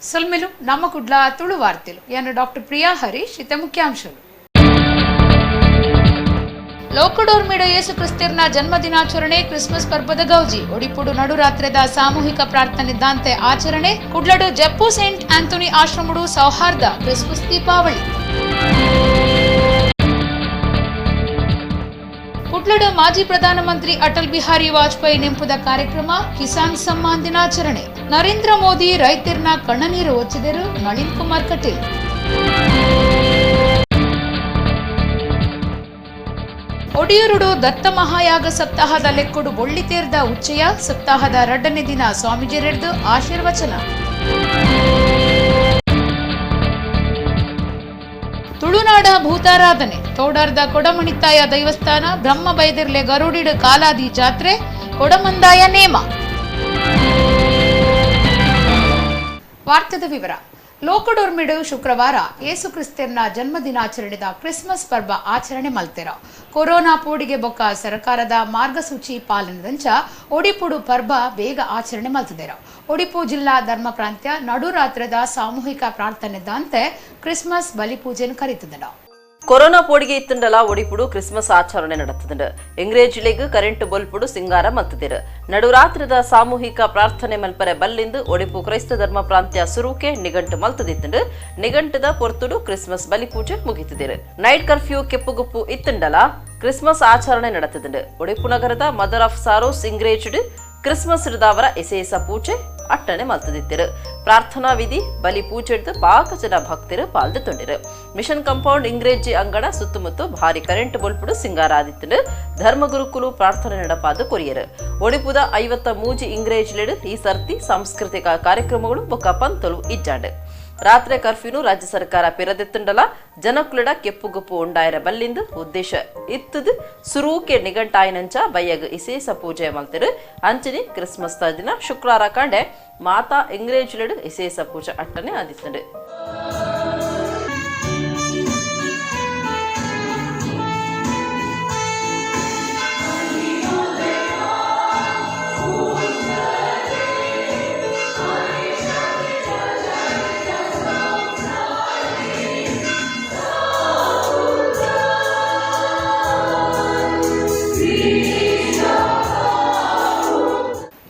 ಸೊಲ್ಮೆಲು ನಮ್ಮ ಕುಡ್ಲ ತುಳು ವಾರ್ತೆಲು. ಯಾನು ಡಾಕ್ಟರ್ ಪ್ರಿಯಾ ಹರೀಶ್. ಇತ್ತ ಮುಖ್ಯಾಂಶಗಳು. ಲೋಕಡೋರ್ಮಿಡ ಯೇಸು ಕ್ರಿಸ್ತರ್ನ ಜನ್ಮ ದಿನಾಚರಣೆ ಕ್ರಿಸ್ಮಸ್ ಪರ್ಬದ ಗೌಜಿ. ಒಡಿಪುಡು ನಡುರಾತ್ರೆದ ಸಾಮೂಹಿಕ ಪ್ರಾರ್ಥನೆ ದಾಂತೆ ಆಚರಣೆ. ಕುಡ್ಲಡು ಜಪ್ಪು ಸೇಂಟ್ ಆಂಥೋನಿ ಆಶ್ರಮಡು ಸೌಹಾರ್ದ ಕ್ರಿಸ್ಮಸ್ ದೀಪಾವಳಿ. ಕುಡ್ಲಡು ಮಾಜಿ ಪ್ರಧಾನಮಂತ್ರಿ ಅಟಲ್ ಬಿಹಾರಿ ವಾಜಪೇಯಿ ನೆಂಪುದ ಕಾರ್ಯಕ್ರಮ ಕಿಸಾನ್ ಸಮ್ಮಾನ್ ದಿನಾಚರಣೆ. ನರೇಂದ್ರ ಮೋದಿ ರೈತರ್ನ ಕಣ್ಣನೀರು ಒಚ್ಚಿದರು ನಳಿನ್ ಕುಮಾರ್ ಕಟೀಲ್. ಒಡಿಯೂರುಡು ದತ್ತ ಮಹಾಯಾಗ ಸಪ್ತಾಹದ ಲೆಕ್ಕೊಡು ಬೊಳ್ಳಿತೇರ್ದ ಉಚ್ಚಯ. ಸಪ್ತಾಹದ ಎರಡನೇ ದಿನ ಸ್ವಾಮೀಜಿರೆಡ್ದು ಆಶೀರ್ವಚನ. ತುಳುನಾಡ ಭೂತಾರಾಧನೆ. ತೋಡಾರ್ದ ಕೊಡಮಣಿತ್ತಾಯ ದೈವಸ್ಥಾನ ಬ್ರಹ್ಮ ಬೈದಿರ್ಲೆ ಗರುಡಿಡು ಕಾಲಾದಿ ಜಾತ್ರೆ ಕೊಡಮಂದಾಯ ನೇಮ. ವಾರ್ತೆದ ವಿವರ. ಲೋಕಡೋರ್ಮಿಡು ಶುಕ್ರವಾರ ಯೇಸು ಕ್ರಿಸ್ತರ್ನ ಜನ್ಮ ದಿನಾಚರಣೆದ ಕ್ರಿಸ್ಮಸ್ ಪರ್ಬ ಆಚರಣೆ ಮಲ್ತೆರ. ಕೊರೋನಾ ಪೋಡಿಗೆ ಬೊಕ್ಕ ಸರ್ಕಾರದ ಮಾರ್ಗಸೂಚಿ ಪಾಲನೆದಂಚ ಒಡಿಪುಡು ಪರ್ಬ ಬೇಗ ಆಚರಣೆ ಮಲ್ತದೆರ. ಒಡಿಪು ಜಿಲ್ಲಾ ಧರ್ಮ ಪ್ರಾಂತ್ಯ ನಡುರಾತ್ರದ ಸಾಮೂಹಿಕ ಪ್ರಾರ್ಥನೆದಂತೆ ಕ್ರಿಸ್ಮಸ್ ಬಲಿಪೂಜೆಯನ್ನು ಕರೀತದೆರ. ಕೊರೋನಾ ಪೋಡಿಗೆ ಇತ್ತಂಡಲ ಒಡಿಪುಡು ಕ್ರಿಸ್ಮಸ್ ಆಚರಣೆ ನಡೆತದಂಡು. ಇಂಗ್ರೇಜಿಲೆಗ್ ಕರೆಂಟ್ ಬೊಲ್ಪುಡು ಸಿಂಗಾರ ಮಲ್ತದಿರು. ನಡುರಾತ್ರಿದ ಸಾಮೂಹಿಕ ಪ್ರಾರ್ಥನೆ ಮಲ್ಪರೆ ಬಲ್ಲಿಂದು ಒಡಿಪು ಕ್ರೈಸ್ತ ಧರ್ಮ ಪ್ರಾಂತ್ಯ ಸುರುಕೆ ನಿಗಂಟು ಮಲ್ತದಿತ್ತಂಡು. ನಿಗಂಟದ ಪೊರ್ತುಡು ಕ್ರಿಸ್ಮಸ್ ಬಲಿಪೂಜೆ ಮುಗಿತಿದಿರು. ನೈಟ್ ಕರ್ಫ್ಯೂ ಕೆಪ್ಪುಗುಪ್ಪು ಇತ್ತಂಡಲ ಕ್ರಿಸ್ಮಸ್ ಆಚರಣೆ ನಡೆತದಂಡು. ಒಡಿಪು ನಗರದ ಮದರ್ ಆಫ್ ಸಾರೋಸ್ ಇಂಗ್ರೇಜಿಡ್ ಕ್ರಿಸ್ಮಸ್ ದಾವರ ಇಸೇಸ ಪೂಜೆ ಅಟ್ಟಣೆ ಮಲ್ತದಿತ್ತಿರು. ಪ್ರಾರ್ಥನಾ ವಿಧಿ ಬಲಿ ಪೂಜೆಡ್ದು ಪಾಕ ಜನ ಭಕ್ತರು ಪಾಲ್ದು ತೊಂಡಿರು. ಮಿಷನ್ ಕಾಂಪೌಂಡ್ ಇಂಗ್ರೇಜಿ ಅಂಗಣ ಸುತ್ತಮುತ್ತ ಭಾರಿ ಕರೆಂಟ್ ಬೊಲ್ಪುಡು ಸಿಂಗಾರ ಆದಿತ್ತಂಡು. ಧರ್ಮಗುರುಕುಲು ಪ್ರಾರ್ಥನೆ ನಡಪಾದ ಕೊರಿಯರು. ಒಡಿಪುದ 53 ಇಂಗ್ರೇಜ್ಲೆಡು ಈ ಸರ್ತಿ ಸಾಂಸ್ಕೃತಿಕ ಕಾರ್ಯಕ್ರಮಗಳು ಬೊಕ್ಕ ಪಂತಲು ಇಜ್ಜಾಂಡು. ರಾತ್ರಿ ಕರ್ಫ್ಯೂನು ರಾಜ್ಯ ಸರ್ಕಾರ ಪಿರದೆತ್ತುಂಡಲ ಜನಕುಲಡ ಕೆಪ್ಪುಗುಪ್ಪು ಉಂಡಾಯರ ಬಲ್ಲಿಂದು ಉದ್ದೇಶ ಇತ್ತದು ಸುರೂಕೆ ನಿಗಂಟಾಯಿನಂಚ ಬಯ್ಯಗ್ ಇಸೇಸ ಪೂಜೆ ಮಲ್ತಿರು. ಅಂಚನೆ ಕ್ರಿಸ್ಮಸ್ ದಿನ ಶುಕ್ರವಾರ ಕಾಂಡೆ ಮಾತಾ ಇಂಗ್ರೇಜ್ಲೆಡು ಇಸೇಸ ಪೂಜೆ ಅಟ್ಟನೆ ಆದಿತ್ತಂಡು.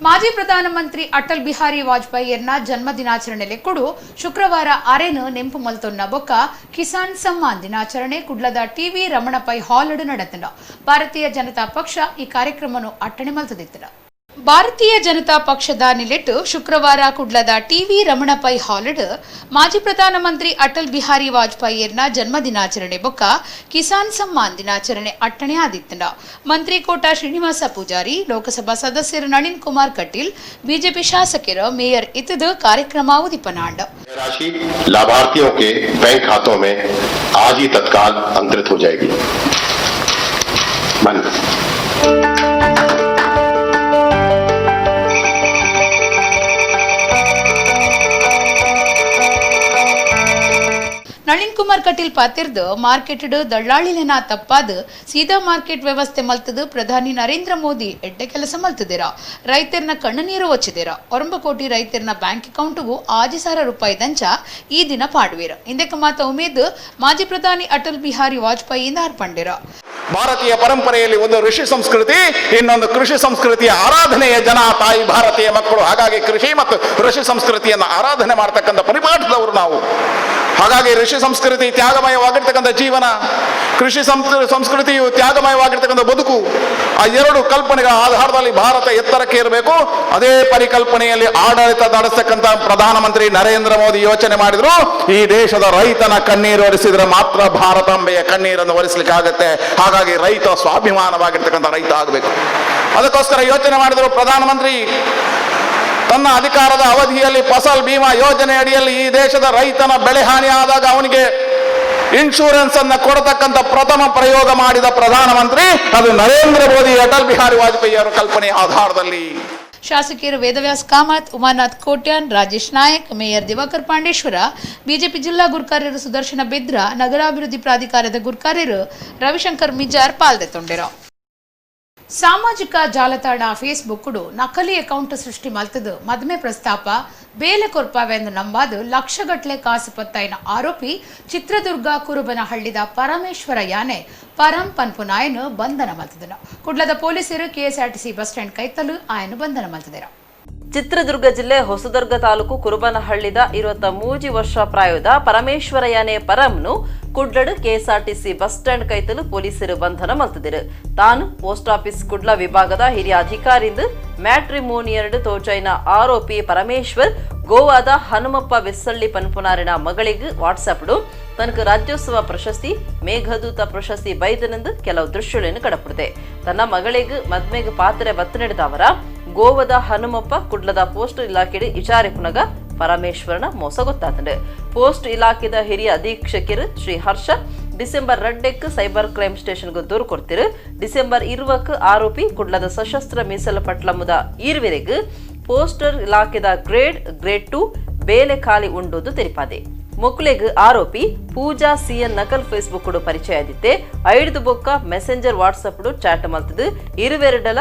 ಮಾಜಿ ಪ್ರಧಾನಮಂತ್ರಿ ಅಟಲ್ ಬಿಹಾರಿ ವಾಜಪೇಯಿಯರ್ನ ಜನ್ಮ ದಿನಾಚರಣೆ ಲೆಕ್ಕುಡು ಶುಕ್ರವಾರ ಅರೆನು ನೆಂಪು ಮಲ್ತೊನ್ನ ಬೊಕ್ಕ ಕಿಸಾನ್ ಸಮ್ಮಾನ್ ದಿನಾಚರಣೆ ಕುಡ್ಲದ ಟಿವಿ ರಮಣಪೈ ಹಾಲ್ ನಡೆತಂಡ. ಭಾರತೀಯ ಜನತಾ ಪಕ್ಷ ಈ ಕಾರ್ಯಕ್ರಮವನ್ನು ಅಟ್ಟಣೆ ಮಲ್ತದಿತ್ತಂಡ. ಭಾರತೀಯ ಜನತಾ ಪಕ್ಷದ ನಿಲೆಟ್ಟು ಶುಕ್ರವಾರ ಕುಡ್ಲದ ಟಿವಿ ರಮಣಪೈ ಹಾಲ್ಡ್ ಮಾಜಿ ಪ್ರಧಾನಮಂತ್ರಿ ಅಟಲ್ ಬಿಹಾರಿ ವಾಜಪೇಯಿಯರ್ನ ಜನ್ಮ ದಿನಾಚರಣೆ ಬೊಕ್ಕ ಕಿಸಾನ್ ಸಮ್ಮಾನ್ ದಿನಾಚರಣೆ ಅಟ್ಟಣೆ ಆದಿತ್ತಂಡ. ಮಂತ್ರಿ ಕೋಟ ಶ್ರೀನಿವಾಸ ಪೂಜಾರಿ, ಲೋಕಸಭಾ ಸದಸ್ಯರು ನಳಿನ್ ಕುಮಾರ್ ಕಟೀಲ್, ಬಿಜೆಪಿ ಶಾಸಕರು, ಮೇಯರ್ ಇತ್ತದು ಕಾರ್ಯಕ್ರಮ ಉದಿಪನಾಂಡ. राशि लाभार्थियों के बैंक खातों में आज ही तत्काल अंतरित हो जाएगी. ನಳಿನ್ ಕುಮಾರ್ ಕಟೀಲ್ ಪಾತಿರ್ದು ಮಾರ್ಕೆಟ್ ದಳ್ಳಾಳಿಲೆನ ತಪ್ಪಾದ ಸೀದಾ ಮಾರ್ಕೆಟ್ ವ್ಯವಸ್ಥೆ ಮಲ್ತದು ಪ್ರಧಾನಿ ನರೇಂದ್ರ ಮೋದಿ ಎಡ್ಡೆ ಕೆಲಸ ಮಲ್ತದಿರ. ರೈತರ್ನ ಕಣ್ಣು ನೀರು ಒಚ್ಚಿದಿರ. 9 ಕೋಟಿ ರೈತರ್ನ ಬ್ಯಾಂಕ್ ಅಕೌಂಟ್ಗೂ 5,000 ರೂಪಾಯಿ ದಂಚ ಈ ದಿನ ಪಾಡುವಿರ. ಇಂದಕ್ಕೆ ಮಾತ ಉಮೇದ್ ಮಾಜಿ ಪ್ರಧಾನಿ ಅಟಲ್ ಬಿಹಾರಿ ವಾಜಪೇಯಿಯಿಂದ ಅರ್ಪಂಡಿರ. ಭಾರತೀಯ ಪರಂಪರೆಯಲ್ಲಿ ಒಂದು ಋಷಿ ಸಂಸ್ಕೃತಿ, ಇನ್ನೊಂದು ಕೃಷಿ ಸಂಸ್ಕೃತಿಯ ಆರಾಧನೆಯ ಜನ ತಾಯಿ ಭಾರತೀಯ ಮಕ್ಕಳು. ಹಾಗಾಗಿ ಕೃಷಿ ಮತ್ತು ಋಷಿ ಸಂಸ್ಕೃತಿಯನ್ನು ಆರಾಧನೆ ಮಾಡ್ತಕ್ಕಂಥ ಪರಿಪಾಠದವರು ನಾವು. ಹಾಗಾಗಿ ಋಷಿ ಸಂಸ್ಕೃತಿ ತ್ಯಾಗಮಯವಾಗಿರ್ತಕ್ಕಂಥ ಜೀವನ, ಕೃಷಿ ಸಂಸ್ಕೃತಿಯು ತ್ಯಾಗಮಯವಾಗಿರ್ತಕ್ಕಂಥ ಬದುಕು, ಆ ಎರಡು ಕಲ್ಪನೆಗಳ ಆಧಾರದಲ್ಲಿ ಭಾರತ ಎತ್ತರಕ್ಕೆ ಇರಬೇಕು. ಅದೇ ಪರಿಕಲ್ಪನೆಯಲ್ಲಿ ಆಡಳಿತ ನಡೆಸ್ತಕ್ಕಂಥ ಪ್ರಧಾನಮಂತ್ರಿ ನರೇಂದ್ರ ಮೋದಿ ಯೋಚನೆ ಮಾಡಿದ್ರು, ಈ ದೇಶದ ರೈತನ ಕಣ್ಣೀರು ಒರೆಸಿದ್ರೆ ಮಾತ್ರ ಭಾರತಾಂಬೆಯ ಕಣ್ಣೀರನ್ನು ಒರೆಸಲಿಕ್ಕೆ ಆಗತ್ತೆ. ಹಾಗಾಗಿ ರೈತ ಸ್ವಾಭಿಮಾನವಾಗಿರ್ತಕ್ಕಂಥ ರೈತ ಆಗಬೇಕು. ಅದಕ್ಕೋಸ್ಕರ ಯೋಚನೆ ಮಾಡಿದ್ರು ಪ್ರಧಾನಮಂತ್ರಿ. ತನ್ನ ಅಧಿಕಾರದ ಅವಧಿಯಲ್ಲಿ ಫಸಲ್ ಬಿಮಾ ಯೋಜನೆ ಅಡಿಯಲ್ಲಿ ಈ ದೇಶದ ರೈತನ ಬೆಳೆ ಹಾನಿ ಆದಾಗ ಅವನಿಗೆ ಇನ್ಶೂರೆನ್ಸ್ ಅನ್ನ ಕೊಡತಕ್ಕಂಥ ಪ್ರಥಮ ಪ್ರಯೋಗ ಮಾಡಿದ ಪ್ರಧಾನಮಂತ್ರಿ ಅದು ನರೇಂದ್ರ ಮೋದಿ, ಅಟಲ್ ಬಿಹಾರಿ ವಾಜಪೇಯಿ ಅವರ ಕಲ್ಪನೆ ಆಧಾರದಲ್ಲಿ. ಶಾಸಕಿಯರು ವೇದವ್ಯಾಸ್ ಕಾಮತ್, ಉಮಾನಾಥ್ ಕೋಟ್ಯಾನ್, ರಾಜೇಶ್ ನಾಯಕ್, ಮೇಯರ್ ದಿವಾಕರ್ ಪಾಂಡೇಶ್ವರ, ಬಿಜೆಪಿ ಜಿಲ್ಲಾ ಗುರ್ಕಾರ್ಯರು ಸುದರ್ಶನ ಬೆದ್ರ, ನಗರಾಭಿವೃದ್ಧಿ ಪ್ರಾಧಿಕಾರದ ಗುರ್ಕಾರ್ಯರು ರವಿಶಂಕರ್ ಮಿಜಾರ್ ಪಾಲ್ದೆತ್ತೊಂಡಿರು. ಸಾಮಾಜಿಕ ಜಾಲತಾಣ ಫೇಸ್ಬುಕ್ ನಕಲಿ ಅಕೌಂಟ್ ಸೃಷ್ಟಿ ಮಲ್ತದು ಮದ್ಮೆ ಪ್ರಸ್ತಾಪ, ಬೇಲೆ ಕೊರ್ಪಾವೆಂದು ನಂಬಾದು ಲಕ್ಷಗಟ್ಲೆ ಕಾಸು ಪತ್ತೈನ ಆರೋಪಿ ಚಿತ್ರದುರ್ಗ ಕುರುಬನಹಳ್ಳಿದ ಪರಮೇಶ್ವರ ಯಾನೆ ಪರಂ ಪನ್ಪುನಾಯನು ಬಂಧನ ಮಲ್ತದನು. ಕುಡ್ಲದ ಪೊಲೀಸರು KSRTC bus stand ಕೈತಲು ಆಯನು ಬಂಧನ ಮಲ್ತದಿರ. ಚಿತ್ರದುರ್ಗ ಜಿಲ್ಲೆ ಹೊಸದುರ್ಗ ತಾಲೂಕು ಕುರುಬನಹಳ್ಳಿದ 23 ವರ್ಷ ಪ್ರಾಯದ ಪರಮೇಶ್ವರ ಯಾನೆ ಪರಂನು ಕುಡ್ಲಡು KSRTC bus stand ಕೈತಲು ಪೊಲೀಸರು ಬಂಧನ ಮಲ್ತದಿರು. ತಾನು ಪೋಸ್ಟ್ ಆಫೀಸ್ ಕುಡ್ಲ ವಿಭಾಗದ ಹಿರಿಯ ಅಧಿಕಾರಿಂದು ಮ್ಯಾಟ್ರಿಮೋನಿಯರ್ಡ್ ತೋಜೈನ ಆರೋಪಿ ಪರಮೇಶ್ವರ್ ಗೋವಾದ ಹನುಮಪ್ಪ ಬೆಸ್ಸಳ್ಳಿ ಪನ್ಪುನಾರಿನ ಮಗಳಿಗೆ ವಾಟ್ಸ್ಆಪ್ ತನಕ ರಾಜ್ಯೋತ್ಸವ ಪ್ರಶಸ್ತಿ ಮೇಘದೂತ ಪ್ರಶಸ್ತಿ ಬೈದನೆಂದು ಕೆಲವು ದೃಶ್ಯಗಳನ್ನು ಕಡಪಡಿದೆ. ತನ್ನ ಮಗಳಿಗೆ ಮದ್ಮೆಗೆ ಪಾತ್ರೆ ಬತ್ತು ನಡೆದವರ ಗೋವಾದ ಹನುಮಪ್ಪ ಕುಡ್ಲದ ಪೋಸ್ಟ್ ಇಲಾಖೆ ವಿಚಾರಿಪುನಗ ಪರಮೇಶ್ವರನ ಮೋಸ ಗೊತ್ತಾತಂಡು. ಪೋಸ್ಟ್ ಇಲಾಖೆದ ಹಿರಿಯ ಅಧೀಕ್ಷಕರು ಶ್ರೀ ಹರ್ಷ December 2 cyber crime ಸ್ಟೇಷನ್ಗೆ ದೂರು ಕೊಡ್ತಿರು. ಡಿಸೆಂಬರ್ 20 ಆರೋಪಿ ಕುಡ್ಲದ ಸಶಸ್ತ್ರ ಮೀಸಲು ಪಟ್ಲಮುದ ಈರ್ವೆರೆಗ್ ಪೋಸ್ಟರ್ ಇಲಾಖೆದ ಗ್ರೇಡ್ 2 ಬೇಲೆ ಖಾಲಿ ಉಂಡುದು ತೆರಿಪಾದೆ. ಮೊಕ್ಲೆಗ್ ಆರೋಪಿ ಪೂಜಾ ಸಿಎನ್ ನಕಲ್ ಫೇಸ್ಬುಕ್ ಪರಿಚಯ ಆದಿತ್ತೆ. 5 ಬೊಕ್ಕ messenger WhatsApp chat ಮಲ್ತದು ಇರುವೆರಡಲ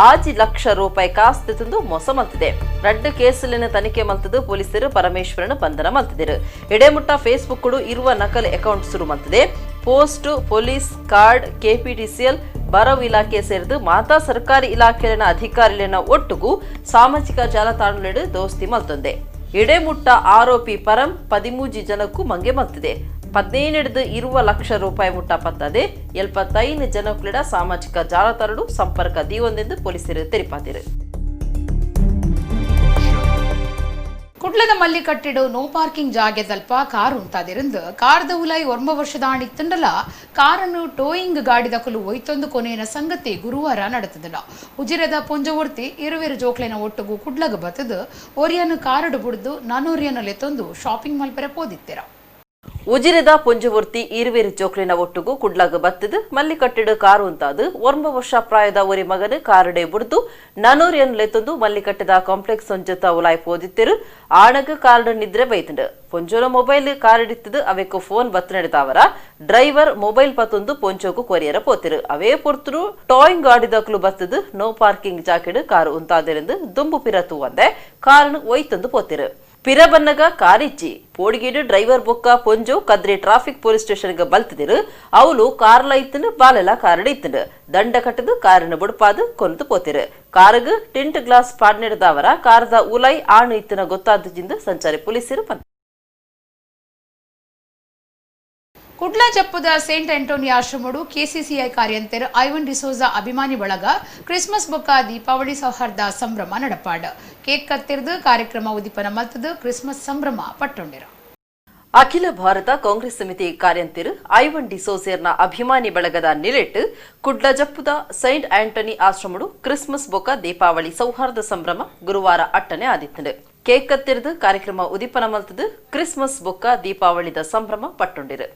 5 ಲಕ್ಷ ರೂಪಾಯಿ ಕಾಸ್ತು ತಂದು ಮೋಸ ಮಲ್ತಿದೆ. 2 ಕೇಸುಲಿನ ತನಿಖೆ ಮಲ್ತದು ಪೊಲೀಸರು ಪರಮೇಶ್ವರನ ಬಂಧನ ಮಲ್ತಿದರು. ಎಡೆಮುಟ್ಟ ಫೇಸ್ಬುಕ್ ಇರುವ ನಕಲ್ ಅಕೌಂಟ್ ಶುರು ಮಲ್ತಿದೆ. Post, police, card, KPTCL, ಬರವು ಇಲಾಖೆ ಸೇರಿದು ಮಾತಾ ಸರ್ಕಾರಿ ಇಲಾಖೆಯ ಅಧಿಕಾರಿಗಳನ್ನ ಒಟ್ಟುಗೂ ಸಾಮಾಜಿಕ ಜಾಲತಾಣಗಳು ದೋಸ್ತಿ ಮಲ್ತೊಂದೆ. ಎಡೆಮುಟ್ಟ ಆರೋಪಿ ಪರಂ 13 ಜನಕ್ಕೂ ಮಂಗೆ ಮಲ್ತಿದೆ. 15 20 ಲಕ್ಷ ರೂಪಾಯಿ ಮುಟ್ಟ ಪತ್ತದೆ 75 ಜನಕ್ಕೂಡ ಸಾಮಾಜಿಕ ಜಾಲತಾಣಗಳು ಸಂಪರ್ಕ ದೀವೊಂದೆಂದು ಪೊಲೀಸರು ತೆರಿಪಾದಿರು. ಕುಡ್ಲದ ಮಲ್ಲಿಕಟ್ಟಿಡು ನೋ ಪಾರ್ಕಿಂಗ್ ಜಾಗೆದಲ್ಪ ಕಾರು ಉಂತಾದಿರಂದು ಕಾರ್ದ ಉಲೈ 9 ವರ್ಷದ ಆಣಿತ್ತಂಡಲ ಕಾರನ್ನು ಟೋಯಿಂಗ್ ಗಾಡಿದಕಲು ಒಯ್ತೊಂದು ಕೊನೆಯ ಸಂಗತಿ ಗುರುವಾರ ನಡೆತದಲ್ಲ. ಉಜಿರದ ಪೊಂಜವರ್ತಿ ಇರುವೆರು ಜೋಕ್ಲೆನ ಒಟ್ಟುಗು ಕುಡ್ಲಗ ಬತ್ತದು ಒರಿಯನ್ನು ಕಾರಡು ಬುಡ್ದು ನಾನೋರಿಯನ್ನು ಲೆತ್ತೊಂದು ಶಾಪಿಂಗ್ ಮಲ್ಪೆರೆ ಪೋದಿತ್ತೆರ. ಉಜಿರದ ಪೊಂಜವರ್ತಿ ಇರುವೆರು ಜೋಕ್ಲಿನ ಒಟ್ಟುಗು ಕುಡ್ಲಾಗ ಬತ್ತದು ಮಲ್ಲಿಕಟ್ಟಿಡು ಕಾರು ಅಂತಾದು 9 ವರ್ಷ ಪ್ರಾಯದ ಒರಿ ಮಗನು ಕಾರುಡೆ ಬುಡ್ದು ನಾನೂರಿಯನ್ನು ಲೆತ್ತೊಂದು ಮಲ್ಲಿಕಟ್ಟಿದ ಕಾಂಪ್ಲೆಕ್ಸ್ ಒಂಜತ ಉಲಾಯ್ ಪೋದಿತ್ತಿರು. ಆಣಗ ಕಾರುಡ ನಿದ್ರೆ ಬೈತಂಡು. ಪೊಂಜೋನ ಮೊಬೈಲ್ ಕಾರಿಡಿತ್ತದು ಅವೆಕ್ಕು ಫೋನ್ ಬತ್ತು ನಡೆದವರ ಡ್ರೈವರ್ ಮೊಬೈಲ್ ಪತ್ತೊಂದು ಪೊಂಚೋಕು ಕೊರಿಯರ ಪೋತಿರು. ಅವೇ ಪೊರ್ತರು ಟಾಯಿಂಗ್ ಗಾಡಿದಕ್ಲು ಬತ್ತದು ನೋ ಪಾರ್ಕಿಂಗ್ ಜಾಕೆಡು ಕಾರು ಉಂತಾದಿರಂದು ದುಂಬು ಪಿರ ತೂವಂದೆ ಕಾರನ್ನು ಒಯ್ತಂದು ಪೋತಿರು. ಪಿರಬನ್ನಗ ಕಾರಿಚ್ಚಿ ಪೋಡಿಗೀಡು ಡ್ರೈವರ್ ಬೊಕ್ಕ ಪೊಂಜೋ ಕದ್ರಿ ಟ್ರಾಫಿಕ್ ಪೊಲೀಸ್ ಸ್ಟೇಷನ್ಗೆ ಬಲ್ತಿದಿರು. ಅವಳು ಕಾರ್ಲ ಇತ್ತನು ಬಾಲೆಲ್ಲ ಕಾರಡು ಇತ್ತನು. ದಂಡ ಕಟ್ಟದು ಕಾರನ್ನು ಬುಡ್ಪಾದು ಕೊಂದು ಪೋತಿರು. ಕಾರುಗು ಟಿಂಟ್ ಗ್ಲಾಸ್ ಪಾಡ್ನೆಡ್ದವರ ಕಾರದ ಉಲೈ ಆಣು ಇತ್ತನ ಗೊತ್ತಾದದಿಂದ ಸಂಚಾರಿ ಪೊಲೀಸರು ಬಂದರು. ಕುಡ್ಲ ಜಪ್ಪುದ ಸೇಂಟ್ ಆಂಟೋನಿ ಆಶ್ರಮಡು ಕೆಸಿಸಿಐ ಕಾರ್ಯಂತೆರ್ ಐವನ್ ಡಿಸೋಜಾ ಅಭಿಮಾನಿ ಬಳಗ ಕ್ರಿಸ್ಮಸ್ ಬೊಕ್ಕ ದೀಪಾವಳಿ ಸೌಹಾರ್ದ ಸಂಭ್ರಮ ನಡಪಾಡ. ಕೇಕ್ ಕತ್ತಿರ್ದು ಕಾರ್ಯಕ್ರಮ ಉದ್ದೀಪನ ಮಲ್ತದು ಕ್ರಿಸ್ಮಸ್ ಸಂಭ್ರಮ ಪಟ್ಟೊಂಡಿರು. ಅಖಿಲ ಭಾರತ ಕಾಂಗ್ರೆಸ್ ಸಮಿತಿ ಕಾರ್ಯಂತೆರ್ ಐವನ್ ಡಿಸೋಜೆರ್ನ ಅಭಿಮಾನಿ ಬಳಗದ ನಿಲೆಟ್ ಕುಡ್ಲ ಜಪ್ಪುದ ಸೈಂಟ್ ಆಂಟೋನಿ ಆಶ್ರಮಡು ಕ್ರಿಸ್ಮಸ್ ಬೊಕ್ಕ ದೀಪಾವಳಿ ಸೌಹಾರ್ದ ಸಂಭ್ರಮ ಗುರುವಾರ ಅಟ್ಟನೆ ಆದಿತ್ತಂಡು. ಕೇಕ್ ಕತ್ತಿರ್ದು ಕಾರ್ಯಕ್ರಮ ಉದ್ದೀಪನ ಮಲ್ತದು ಕ್ರಿಸ್ಮಸ್ ಬೊಕ್ಕ ದೀಪಾವಳಿದ ಸಂಭ್ರಮ ಪಟ್ಟೊಂಡಿರು.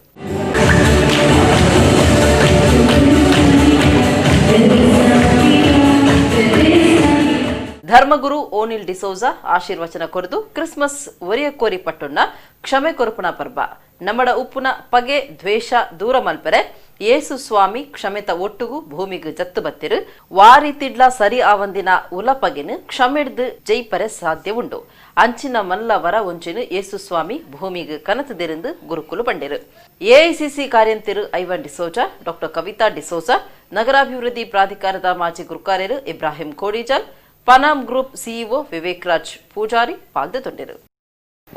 ಧರ್ಮಗುರು ಓನಿಲ್ ಡಿಸೋಜಾ ಆಶೀರ್ವಚನ ಕೊರದು ಕ್ರಿಸ್ಮಸ್ ಒರಿಯ ಕೋರಿ ಪಟ್ಟೊನ್ನ ಕ್ಷಮೆ ಕೊರಪುನ ಪರ್ಬ ನಮ್ಮಡ ಉಪ್ಪುನ ಪಗೆ ದ್ವೇಷ ದೂರ ಮಲ್ಪರೆ ಯೇಸು ಸ್ವಾಮಿ ಕ್ಷಮೆತ ಒಟ್ಟುಗು ಭೂಮಿಗೆ ಜತ್ತು ಬತ್ತಿರು ವಾರಿತಿಡ್ಲ ಸರಿ ಆವಂದಿನ ಉಲಪಗೆನು ಕ್ಷಮೆಡ್ದು ಜೈಪರೆ ಸಾಧ್ಯ ಉಂಡು ಅಂಚಿನ ಮಲ್ಲ ವರ ಒಂಚಿನ ಯೇಸು ಸ್ವಾಮಿ ಭೂಮಿಗೆ ಕನತದಿರಂದು ಗುರುಕುಲು ಬಂಡಿರು. ಎಐಸಿಸಿ ಕಾರ್ಯಂತಿರು ಐವನ್ ಡಿಸೋಜಾ, ಡಾಕ್ಟರ್ ಕವಿತಾ ಡಿಸೋಜಾ, ನಗರಾಭಿವೃದ್ಧಿ ಪ್ರಾಧಿಕಾರದ ಮಾಜಿ ಗುರುಕಾರ್ಯರು ಇಬ್ರಾಹಿಂ ಕೋಡಿಜಾಲ್, ಪನಾಮ್ ಗ್ರೂಪ್ ಸಿಇಒ ವಿವೇಕ್ ರಾಜ್ ಪೂಜಾರಿ ಪಾಲ್ಗೊಂಡಿರು.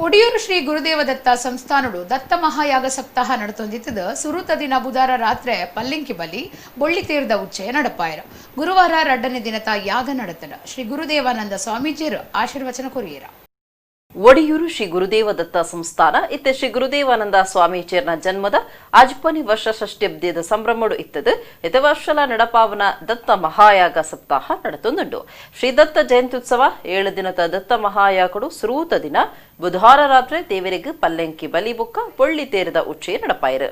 ಒಡಿಯೂರು ಶ್ರೀ ಗುರುದೇವ ದತ್ತ ಸಂಸ್ಥಾನಡು ದತ್ತ ಮಹಾಯಾಗ ಸಪ್ತಾಹ ನಡೆತೊಂದಿತ್ತದ ಸುರುತ ದಿನ ಬುಧಾರ ರಾತ್ರಿ ಪಲ್ಲಿಂಕಿ ಬಲಿ ಬೊಳ್ಳಿ ತೀರ್ದ ಉಚ್ಚಯ ನಡಪಾಯರು. ಗುರುವಾರ 2ನೇ ದಿನದ ಯಾಗ ನಡೆತನ ಶ್ರೀ ಗುರುದೇವಾನಂದ ಸ್ವಾಮೀಜಿಯರು ಆಶೀರ್ವಚನ ಕೊರಿಯರ. ಒಡಿಯೂರು ಶ್ರೀ ಗುರುದೇವ ದತ್ತ ಸಂಸ್ಥಾನ ಇತ್ತೆ ಶ್ರೀ ಗುರುದೇವಾನಂದ ಸ್ವಾಮೀಜಿಯರ್ನ ಜನ್ಮದ ಅಜ್ಪನಿ ವರ್ಷ ಷಷ್ಠ್ಯಬ್ದಿದ ಸಂಭ್ರಮಡು ಇತ್ತದು. ಇತ ವರ್ಷಲ ನಡಪಾವನ ದತ್ತ ಮಹಾಯಾಗ ಸಪ್ತಾಹ ನಡೆತೊಂದುಂಡು. ಶ್ರೀ ದತ್ತ ಜಯಂತ್ಯುತ್ಸವ 7 ದಿನದ ದತ್ತ ಮಹಾಯಾಗಡು ಸುರೂತ ದಿನ ಬುಧವಾರ ರಾತ್ರಿ ದೇವರಿಗೆ ಪಲ್ಲೆಂಕಿ ಬಲಿ ಬುಕ್ಕ ಬೊಳ್ಳಿ ತೇರದ ಉಚ್ಚಯ ನಡಪಾಯರು.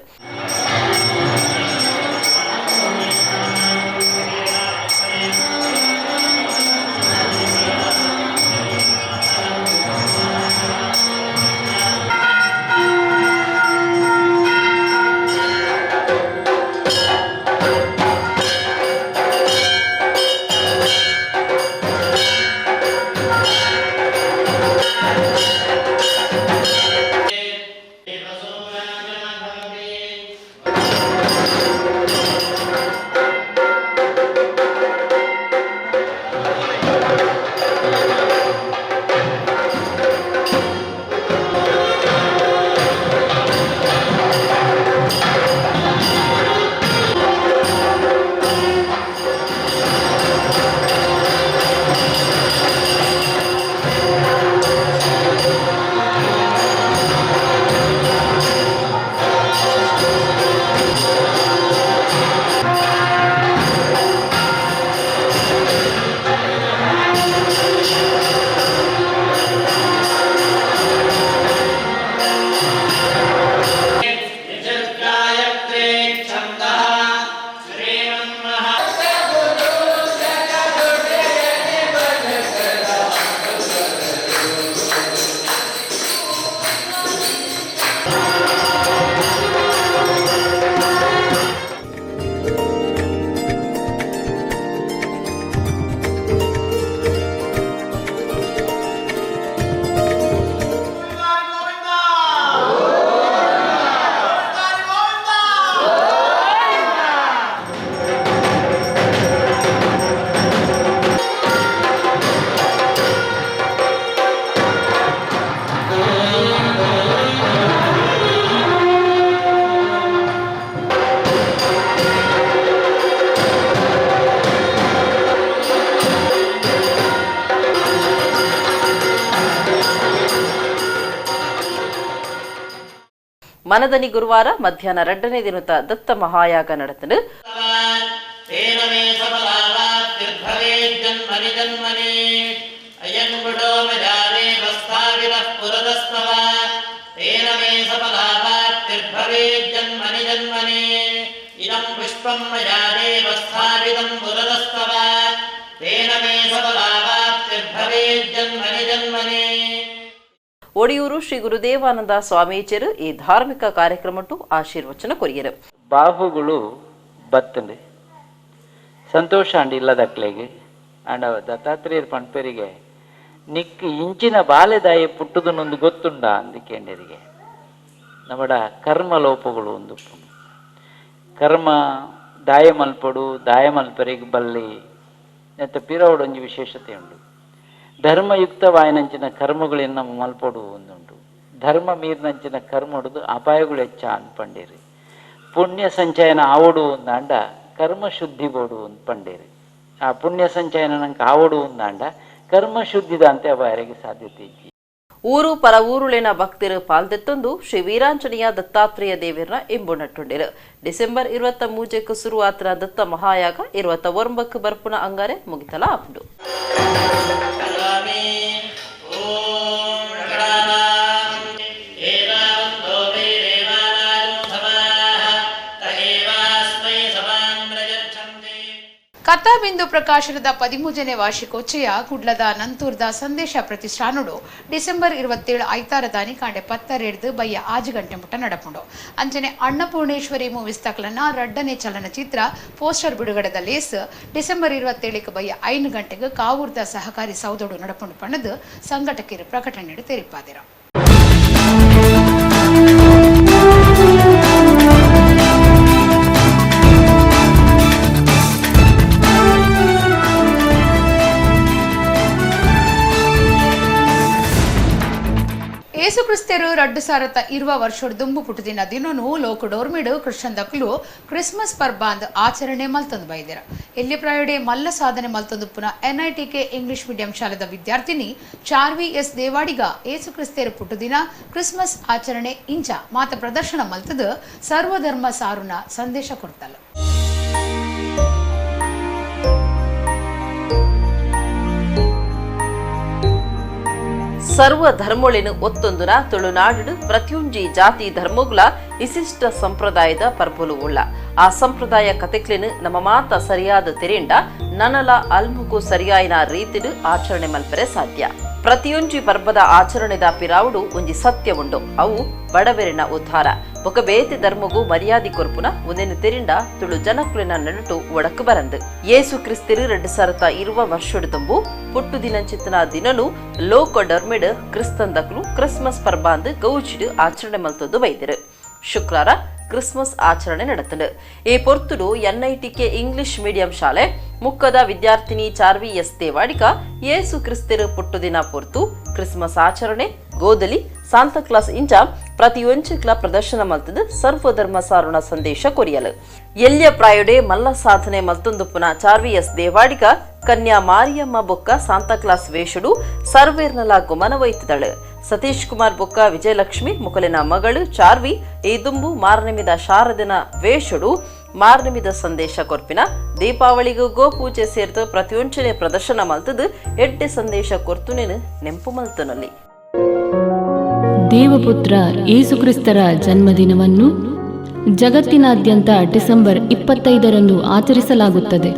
ಮನದನಿ ಗುರುವಾರ ಮಧ್ಯಾಹ್ನ 2ನೇ ದಿನದ ದತ್ತ ಮಹಾಯಾಗ ನಡೆತನು. ಒಡಿಯೂರು ಶ್ರೀ ಗುರುದೇವಾನಂದ ಸ್ವಾಮೀಜಿಯರು ಈ ಧಾರ್ಮಿಕ ಕಾರ್ಯಕ್ರಮಟ್ಟು ಆಶೀರ್ವಚನ ಕೊರಿಯರು. ಬಾಹುಗಳು ಬತ್ತಂಡೆ ಸಂತೋಷ ಅಂಡ್ ಇಲ್ಲದಕ್ಲೆಗೆ ಅಂಡ ದತ್ತಾತ್ರೇಯರ್ ಪಂಪೆರಿಗೆ ನಿಕ್ ಇಂಚಿನ ಬಾಲೆದಾಯ ಪುಟ್ಟುದನ್ನೊಂದು ಗೊತ್ತುಂಡ ಅಂದಿಕೆಂಡರಿಗೆ ನಮ್ಮಡ ಕರ್ಮ ಲೋಪಗಳು ಒಂದು ಕರ್ಮ ದಾಯ ಮಲ್ಪಡು ದಾಯ ಮಲ್ಪರಿಗೆ ಬಲ್ಲಿ ಅಂತ ಪಿರವಡೊಂಜಿ ವಿಶೇಷತೆ ಉಂಟು. ಧರ್ಮಯುಕ್ತವಾಯನಂಚಿನ ಕರ್ಮಗಳನ್ನು ನಮ್ಮ ಮಲ್ಪಡು ಒಂದುಂಟು. ಧರ್ಮ ಮೀರಿನಂಚಿನ ಕರ್ಮ ಹೊಡೆದು ಅಪಾಯಗಳು ಹೆಚ್ಚ ಅನ್ಪಂಡೇರಿ. ಪುಣ್ಯ ಸಂಚಯನ ಆವಡು ಒಂದಾಂಡ ಕರ್ಮ ಶುದ್ಧಿ ಬೋಡು ಒಂದು ಪಂಡೇರಿ. ಆ ಪುಣ್ಯ ಸಂಚಯನ ನಂಗೆ ಆವಡು ಒಂದಾಂಡ ಕರ್ಮ ಶುದ್ಧಿದ ಅಂತೆ ಅಪಾಯರಿಗೆ ಸಾಧ್ಯತೆ ಇಜ್ಜಿ. ಊರು ಪರ ಊರುಳಿನ ಭಕ್ತರು ಪಾಲ್ದೆತ್ತೊಂದು ಶ್ರೀ ವೀರಾಂಜನೇಯ ದತ್ತಾತ್ರೇಯ ದೇವರನ್ನ ಇಂಬು ನಟ್ಟುಂಡಿರು. ಡಿಸೆಂಬರ್ 23ಕ್ಕೆ ಶುರುವಾತ್ರ ದತ್ತ ಮಹಾಯಾಗ 29ಕ್ಕೆ ಬರ್ಪುನ ಅಂಗಾರೆ ಮುಗಿತಲ ಆಪುಂಡು. ಕಥಾಬಿಂದು ಪ್ರಕಾಶನದ 13ನೇ ವಾರ್ಷಿಕೋಚ್ಚಯ ಕುಡ್ಲದ ನಂತೂರ್ದ ಸಂದೇಶ ಪ್ರತಿಷ್ಠಾನಡು ಡಿಸೆಂಬರ್ 27 ಐತಾರದಾನಿ ಕಾಂಡೆ 10 ಬಯ್ಯ 6 ಗಂಟೆ ಮುಟ್ಟ ನಡಪುಂಡು. ಅಂಚನೆ ಅನ್ನಪೂರ್ಣೇಶ್ವರಿ ಮೂವೀಸ್ ತಕ್ಲನ 2ನೇ ಚಲನಚಿತ್ರ ಪೋಸ್ಟರ್ ಬಿಡುಗಡೆದ ಲೇಸ್ ಡಿಸೆಂಬರ್ 27 ಬಯ್ಯ 5 ಗಂಟೆಗೆ ಕಾವೂರ್ದ ಸಹಕಾರಿ ಸೌದೋಡು ನಡಪುಂಡು ಪಣದು ಸಂಘಟಕರು ಪ್ರಕಟಣೆ ತೆರಿಪಾದಿರ. ಯೇಸು ಕ್ರಿಸ್ತರು 2020 ವರ್ಷದ ದುಂಬು ಪುಟ್ಟದಿನ ದಿನನು ಲೋಕಡೋರ್ಮಿಡು ಕ್ರಿಶ್ಚನ್ ದಕ್ಲು ಕ್ರಿಸ್ಮಸ್ ಪರ್ಬಾಂದ್ ಆಚರಣೆ ಮಲ್ತಂದು ಬೈದಿರ. ಎಲ್ಲಿ ಪ್ರಾಯಡೆ ಮಲ್ಲ ಸಾಧನೆ ಮಲ್ತಂದು ಪುನಃ NITK English medium ಶಾಲೆದ ವಿದ್ಯಾರ್ಥಿನಿ ಚಾರ್ವಿ ಎಸ್ ದೇವಾಡಿಗ ಯೇಸು ಕ್ರಿಸ್ತರು ಪುಟ್ಟದಿನ ಕ್ರಿಸ್ಮಸ್ ಆಚರಣೆ ಇಂಚ ಮಾತ ಪ್ರದರ್ಶನ ಮಲ್ತದು ಸರ್ವಧರ್ಮ ಸಾರುನ ಸಂದೇಶ ಕೊಡ್ತಲ್ಲ. ಸರ್ವ ಧರ್ಮೊಳಿನ ಒತ್ತೊಂದುನ ತುಳುನಾಡು ಪ್ರತಿಯೊಂಜಿ ಜಾತಿ ಧರ್ಮಗುಲ ವಿಶಿಷ್ಟ ಸಂಪ್ರದಾಯದ ಪರ್ಬಲು ಉಳ್ಳ. ಆ ಸಂಪ್ರದಾಯ ಕತೆಕ್ಲಿನ ನಮ್ಮ ಮಾತ ಸರಿಯಾದ ತೆರೆಂಡ ನನಲ ಅಲ್ಮುಗು ಸರಿಯಾಯಿನ ರೀತಿಡು ಆಚರಣೆ ಮಲ್ಪರೆ ಸಾಧ್ಯ. ಪ್ರತಿಯೊಂಜಿ ಪರ್ಬದ ಆಚರಣೆದ ಪಿರಾವುಡು ಒಂಜಿ ಸತ್ಯ ಉಂಡು, ಅವು ಬಡವೆರಿನ ಉದ್ಧಾರ. ಬೊಕ ಬೇತೆ ಧರ್ಮಗೂ ಮರ್ಯಾದೆ ಕೊರ್ಪುನ ಒಂದೇನು ತೆರಿಂಡ ತುಳು ಜನಕುಲಿನ ನಡುಟು ಒಡಕು ಬರಂದು. ಯೇಸು ಕ್ರಿಸ್ತಿರು 2020 ವರ್ಷಡು ತುಂಬು ಪುಟ್ಟು ದಿನಂಚಿತನ ದಿನನು ಲೋಕ ಡರ್ಮಿಡ್ ಕ್ರಿಸ್ತಂದಕ್ಲು ಕ್ರಿಸ್ಮಸ್ ಪರ್ಬಾಂದು ಗೌಚಿಡು ಆಚರಣೆ ಮಲ್ತದ್ದು ಬೈದಿರು. ಶುಕ್ರವಾರ ಕ್ರಿಸ್ಮಸ್ ಆಚರಣೆ ನಡೆತಂಡು. ಈ ಪೊರ್ತುಡು NITK English medium ಶಾಲೆ ಮುಕ್ಕದ ವಿದ್ಯಾರ್ಥಿನಿ ಚಾರ್ವಿ ಎಸ್ ದೇವಾಡಿಕ ಯೇಸು ಕ್ರಿಸ್ತಿರು ಪುಟ್ಟುದಿನ ಪೊರ್ತು ಕ್ರಿಸ್ಮಸ್ ಆಚರಣೆ ಗೋದಲಿ ಸಾಂತ ಕ್ಲಾಸ್ ಇಂಚ ಪ್ರತಿಯೊಂಚಕ್ಲ ಪ್ರದರ್ಶನ ಮಲ್ತದ ಸರ್ವಧರ್ಮ ಸಾರುಣ ಸಂದೇಶ ಕೊರಿಯಲು. ಎಲ್ಯ ಪ್ರಾಯುಡೆ ಮಲ್ಲ ಸಾಧನೆ ಮಲ್ತೊಂದು ಪುನಃ ಚಾರ್ವಿ ಎಸ್ ದೇವಾಡಿಕ ಕನ್ಯಾ ಮಾರಿಯಮ್ಮ ಬೊಕ್ಕ ಸಾಂತ ಕ್ಲಾಸ್ ವೇಷಡು ಸರ್ವೇರ್ನಲ ಗುಮನವೈತದಳು. ಸತೀಶ್ ಕುಮಾರ್ ಬೊಕ್ಕ ವಿಜಯಲಕ್ಷ್ಮಿ ಮುಕಲಿನ ಮಗಳು ಚಾರ್ವಿ ಈ ದುಂಬು ಮಾರನೆಮಿದ ಶಾರದನ ವೇಷಡು ಮಾರನೆಮಿದ ಸಂದೇಶ ಕೊರ್ಪಿನ ದೀಪಾವಳಿಗೂ ಗೋಪೂಜೆ ಸೇರ್ತು ಪ್ರತಿಯೊಂಚನೆ ಪ್ರದರ್ಶನ ಮಲ್ತದು ಎಡ್ಡೆ ಸಂದೇಶ ಕೊರ್ತುನೇನು ನೆಂಪು ಮಲ್ತನಲ್ಲಿ. ದೇವಪುತ್ರ ಯೇಸುಕ್ರಿಸ್ತರ ಜನ್ಮದಿನವನ್ನು ಜಗತ್ತಿನಾದ್ಯಂತ ಡಿಸೆಂಬರ್ 25ರಂದು ಆಚರಿಸಲಾಗುತ್ತದೆ.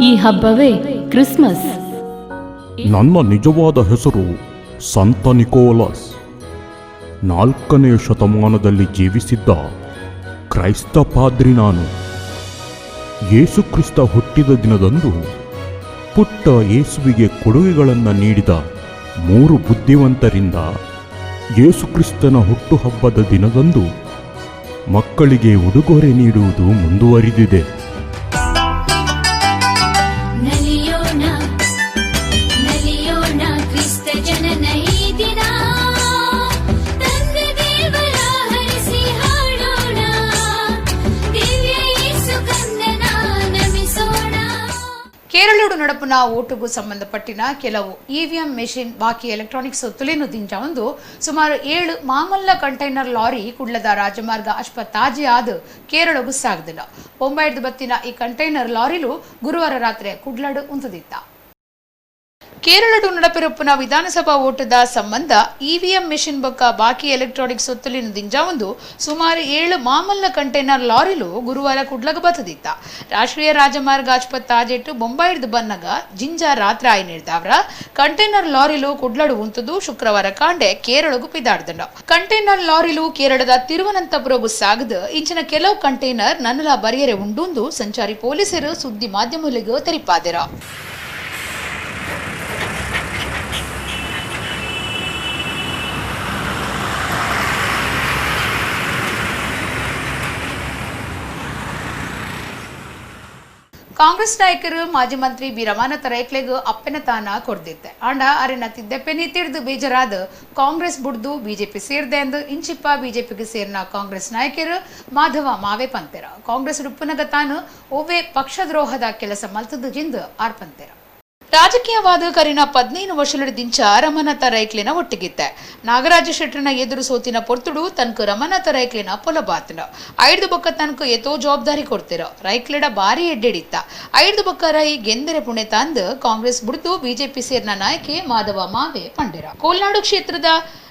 ಈ ಹಬ್ಬವೇ ಕ್ರಿಸ್ಮಸ್. ನನ್ನ ನಿಜವಾದ ಹೆಸರು ಸಂತ ನಿಕೋಲಸ್. 4ನೇ ಶತಮಾನದಲ್ಲಿ ಜೀವಿಸಿದ್ದ ಕ್ರೈಸ್ತ ಪಾದ್ರಿ ನಾನು. ಯೇಸುಕ್ರಿಸ್ತ ಹುಟ್ಟಿದ ದಿನದಂದು ಪುಟ್ಟ ಯೇಸುವಿಗೆ ಕೊಡುಗೆಗಳನ್ನು ನೀಡಿದ 3 ಬುದ್ಧಿವಂತರಿಂದ ಯೇಸುಕ್ರಿಸ್ತನ ಹುಟ್ಟುಹಬ್ಬದ ದಿನದಂದು ಮಕ್ಕಳಿಗೆ ಉಡುಗೊರೆ ನೀಡುವುದು ಮುಂದುವರಿದಿದೆ. ನಲಿಯೋಣ ನಲಿಯೋಣ ಕ್ರಿಸ್ತ ಜನನ ಈ ದಿನ, ತಂದೆ ದೇವರ ಹರಿಸಿ ಹಾಡೋಣ, ದಿವ್ಯ ಯೇಸು ಕಂದನ ನಮಿಸೋಣ. ಕೇರಳಡು ನಡಪುನ ಓಟುಗೂ ಸಂಬಂಧಪಟ್ಟಿನ ಕೆಲವು ಇವಿಎಂ ಮೆಷಿನ್ ಬಾಕಿ ಎಲೆಕ್ಟ್ರಾನಿಕ್ಸ್ ತುಲಿನು ದಿಂಜ ಒಂದು ಸುಮಾರು 7 ಮಾಮಲ್ಲ ಕಂಟೈನರ್ ಲಾರಿ ಕುಡ್ಲದ ರಾಜಮಾರ್ಗ ಅಶ್ಪತಾಜಿ ಆದ ಕೇರಳಗೂ ಸಾಗದಿಲ್ಲ. ಬೊಂಬೈಡ್ದು ಬತ್ತಿನ ಈ ಕಂಟೈನರ್ ಲಾರಿಲು ಗುರುವಾರ ರಾತ್ರಿ ಕುಡ್ಲಡು ಉಂತದಿತ್ತ. ಕೇರಳಡು ನಡಪಿರಪ್ಪುನ ವಿಧಾನಸಭಾ ಓಟದ ಸಂಬಂಧ ಇವಿಎಂ ಮೆಷಿನ್ ಬೊಕ್ಕ ಬಾಕಿ ಎಲೆಕ್ಟ್ರಾನಿಕ್ಸ್ ಒತ್ತಲಿನ ದಿಂಜಾವೊಂದು ಸುಮಾರು 7 ಮಾಮಲ್ಲ ಕಂಟೈನರ್ ಲಾರಿಲು ಗುರುವಾರ ಕುಡ್ಲಗ ಬತ್ತದಿತ್ತ. ರಾಷ್ಟ್ರೀಯ ರಾಜಮಾರ್ಗ ಆಸ್ಪತ್ತಾಜೆಟ್ಟು ಬೊಂಬಾಯಿಡ್ದು ಬನ್ನಗ ಜಿಂಜ ರಾತ್ರಿ ಆಯಿ ನೀಡ್ದಾವ್ರ ಕಂಟೈನರ್ ಲಾರಿಲು ಕುಡ್ಲಡು ಉಂತದು ಶುಕ್ರವಾರ ಕಾಂಡೆ ಕೇರಳಗು ಪಿದಾಡ್ದಂಡ. ಕಂಟೈನರ್ ಲಾರಿಲು ಕೇರಳದ ತಿರುವನಂತಪುರಗು ಸಾಗದು ಇಂಚಿನ ಕೆಲವು ಕಂಟೈನರ್ ನನ್ನಲ ಬರಿಯರೆ ಉಂಡುಂದು ಸಂಚಾರಿ ಪೊಲೀಸರು ಸುದ್ದಿ ಮಾಧ್ಯಮಗಳಿಗೆ ತೆರಿಪಾದಿರ. ಕಾಂಗ್ರೆಸ್ ನಾಯಕರು ಮಾಜಿ ಮಂತ್ರಿ ಬಿ ರಮಾನಾಥ ರೈಕ್ಲೆಗ್ ಅಪ್ಪೆನ ತಾನ ಕೊರ್ದಿತ್ತೆ. ಆಂಡ ಅರೆನ ತಿದ್ದೆಪ್ಪೆನಿ ತಿರ್ದು ಬೇಜಾರಾದ ಕಾಂಗ್ರೆಸ್ ಬುಡ್ದು ಬಿಜೆಪಿ ಸೇರ್ದೆ ಎಂದು ಇಂಚಿಪ್ಪ ಬಿಜೆಪಿಗೆ ಸೇರಿನ ಕಾಂಗ್ರೆಸ್ ನಾಯಕರು ಮಾಧವ ಮಾವೆ ಪಂತೆರ. ಕಾಂಗ್ರೆಸ್ ರುಪ್ಪುನಗ ತಾನು ಒವ್ವೆ ಪಕ್ಷದ್ರೋಹದ ಕೆಲಸ ಮಲ್ತದ್ದು ಜಿಂದು ಆರ್ ಪಂತೆರ. ರಾಜಕೀಯವಾದ ಕರಿನ 15 ವರ್ಷಗಳಿಂಚ ರಮನಾಥ ರೈಕ್ಲಿನ ಒಟ್ಟಿಗಿತ್ತೆ. ನಾಗರಾಜ ಶೆಟ್ಟರ್ನ ಎದುರು ಸೋತಿನ ಪೊರ್ತುಡು ತನಕ ರಮನಾಥ ರೈಕ್ಲಿನ ಪೊಲಬಾತನ 5 ಬೊಕ್ಕ ತನಕ ಎತೋ ಜವಾಬ್ದಾರಿ ಕೊಡ್ತಿರೋ ರೈಕ್ಲಿಡ ಬಾರಿ ಎಡ್ಡೆಡಿತ್ತ. 5 ಬೊಕ್ಕ ರೈ ಗೆಂದರೆ ಪುಣೆ ತಂದು ಕಾಂಗ್ರೆಸ್ ಬುಡ್ದು ಬಿಜೆಪಿ ಸೇರಿನ ನಾಯಕಿ ಮಾಧವ ಮಾವೆ ಪಂಡಿರ. ಕೋಲ್ನಾಡು ಕ್ಷೇತ್ರದ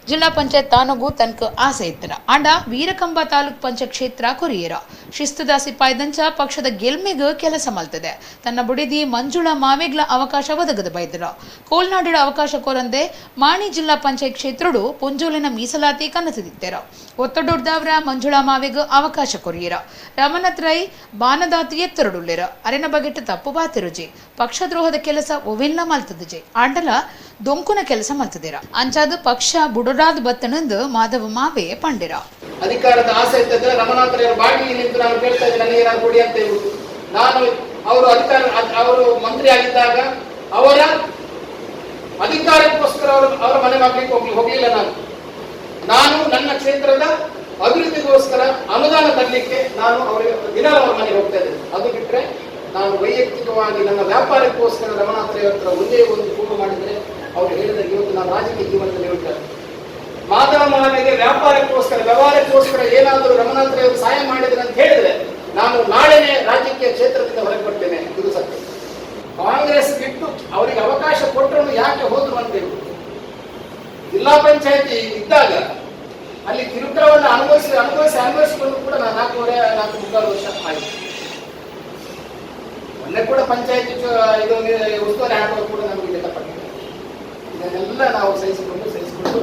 ಜಿಲ್ಲಾ ಪಂಚಾಯತ್ ತಾನಗೂ ತನಕ ಆಸೆ ಇತ್ತರ. ಆಂಡ ವೀರಕಂಬ ತಾಲೂಕ್ ಪಂಚಾಯತ್ ಕ್ಷೇತ್ರ ಕೊರಿಯರ ಶಿಸ್ತುದ ಸಿಪಾಯ್ದಂಚ ಪಕ್ಷದ ಗೆಲ್ಮೆಗ್ ಕೆಲಸ ಮಲ್ತದೆ. ತನ್ನ ಬುಡಿದಿ ಮಂಜುಳಾ ಮಾವೆಗ್ಲ ಅವಕಾಶ ಒದಗದ ಬೈದರು. ಕೋಲ್ನಾಡಿನ ಅವಕಾಶ ಕೋರಂದೆ ಮಾಣಿ ಜಿಲ್ಲಾ ಪಂಚಾಯತ್ ಕ್ಷೇತ್ರಡು ಪೊಂಜೋಲಿನ ಮೀಸಲಾತಿ ಕನಸದಿತ್ತೆರ. ಒತ್ತಡೊಡ್ದವರ ಮಂಜುಳಾ ಮಾವೆಗ್ ಅವಕಾಶ ಕೊರಿಯರ. ರಮನಾಥ್ ರೈ ಬಾನದಾತಿ ಎತ್ತರಡುಳ್ಳಿರ. ಅರೆನ ಬಗೆಟ್ ತಪ್ಪು ಬಾತಿರುಜಿ ಪಕ್ಷದ್ರೋಹದ ಕೆಲಸ ಒವೆಲ್ಲ ಮಲ್ತದಜಿ ಆಂಡಲ ದೊಂಕುನ ಕೆಲಸ ಮಲ್ತದಿರ. ಅಂಚಾದ ಪಕ್ಷ ಬುಡರಾದ ಬತ್ತನಂದು ಮಾಧವ ಮಾವೆ ಪಂಡಿರ. ಅಧಿಕಾರದ ಆಸೆ ಇತ್ತಂದ್ರೆ ರಮನಾಥರವರು ಬಾಗಿಲಿಗೆ ನಿಂತು ನಾನು ಕೇಳ್ತಾ ಇದ್ದೀನಿ, ನನಗೆ ಏನಾದ್ರು ಕೊಡಿ ಅಂತ ಹೇಳುದು. ನಾನು ಅವರು ಅಧಿಕಾರ ಅವರು ಮಂತ್ರಿ ಆಗಿದ್ದಾಗ ಅವರ ಅಧಿಕಾರಕ್ಕೋಸ್ಕರ ಅವರ ಮನೆ ಬಾಗಿಲಿಗೆ ಹೋಗಲಿಲ್ಲ. ನಾನು ನನ್ನ ಕ್ಷೇತ್ರದ ಅಭಿವೃದ್ಧಿಗೋಸ್ಕರ ಅನುದಾನ ತರಲಿಕ್ಕೆ ನಾನು ಅವರಿಗೆ ದಿನ ಅವರ ಮನೆಗೆ ಹೋಗ್ತಾ ಇದ್ದೇನೆ. ಅದು ಬಿಟ್ಟರೆ ನಾನು ವೈಯಕ್ತಿಕವಾಗಿ ನನ್ನ ವ್ಯಾಪಾರಕ್ಕೋಸ್ಕರ ರಮನಾಥರವರ ಹತ್ರ ಒಂದೇ ಒಂದು ಫೋನ್ ಮಾಡಿದರೆ ಅವರು ಹೇಳಿದ ಇವತ್ತು ನಾನು ರಾಜಕೀಯ ಜೀವನದಲ್ಲಿ ಹೇಳ್ತಾರೆ. ಮಾಧವ ಮಾವೆಗೆ ವ್ಯಾಪಾರಕ್ಕೋಸ್ಕರ ವ್ಯವಹಾರಕ್ಕೋಸ್ಕರ ಏನಾದರೂ ರಮನಾಥರವರು ಸಹಾಯ ಮಾಡಿದ್ರೆ ಅಂತ ಹೇಳಿದ್ರೆ ನಾನು ನಾಳೆನೇ ರಾಜಕೀಯ ಕ್ಷೇತ್ರದಿಂದ ಹೊರಗೆ ಬರ್ತೇನೆ. ಇದು ಸತ್ಯ. ಕಾಂಗ್ರೆಸ್ ಬಿಟ್ಟು ಅವರಿಗೆ ಅವಕಾಶ ಕೊಟ್ಟರು ಯಾಕೆ ಹೋದ್ರು ಅಂತ ಹೇಳಿ ಜಿಲ್ಲಾ ಪಂಚಾಯತಿ ಇದ್ದಾಗ ಅಲ್ಲಿ ಕಿರುಕುಳವನ್ನು ಅನುಭವಿಸಿ ಅನುಭವಿಸಿ ಅನುಭವಿಸಿಕೊಂಡು ಕೂಡ ನಾನು 4.5 4.75 ವರ್ಷ ಆಯಿತು. ಮೊನ್ನೆ ಕೂಡ ಪಂಚಾಯತಿ ಇದು ಉಸ್ತುವಾರಿ ಹಾಕೋದು ಕೂಡ ನಮಗೆ ಲೆಕ್ಕಪಟ್ಟಿದೆ. ಇದನ್ನೆಲ್ಲ ನಾವು ಸಹಿಸಿಕೊಂಡು ಸಹಿಸಿಕೊಂಡು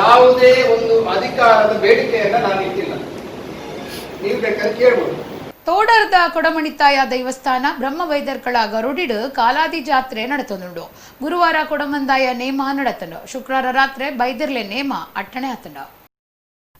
ಯಾವುದೇ ಒಂದು ಅಧಿಕಾರದ ಬೇಡಿಕೆಯನ್ನ ನಾನು ಇಟ್ಟಿಲ್ಲ. ನೀವು ಬೇಕಾದ್ರೆ ಕೇಳ್ಬೋದು. ತೋಡರದ ಕೊಡಮಣಿತಾಯ ದೈವಸ್ಥಾನ ಬ್ರಹ್ಮವೈದರ್ಕಳ ಗರುಡಿಡು ಕಾಲಾದಿ ಜಾತ್ರೆ ನಡೆತನುಂಡು. ಗುರುವಾರ ಕೊಡಮಂದಾಯ ನೇಮ ನಡೆತನು. ಶುಕ್ರವಾರ ರಾತ್ರಿ ಬೈದರ್ಲೆ ನೇಮ ಅಟ್ಟಣೆ ಆತನು.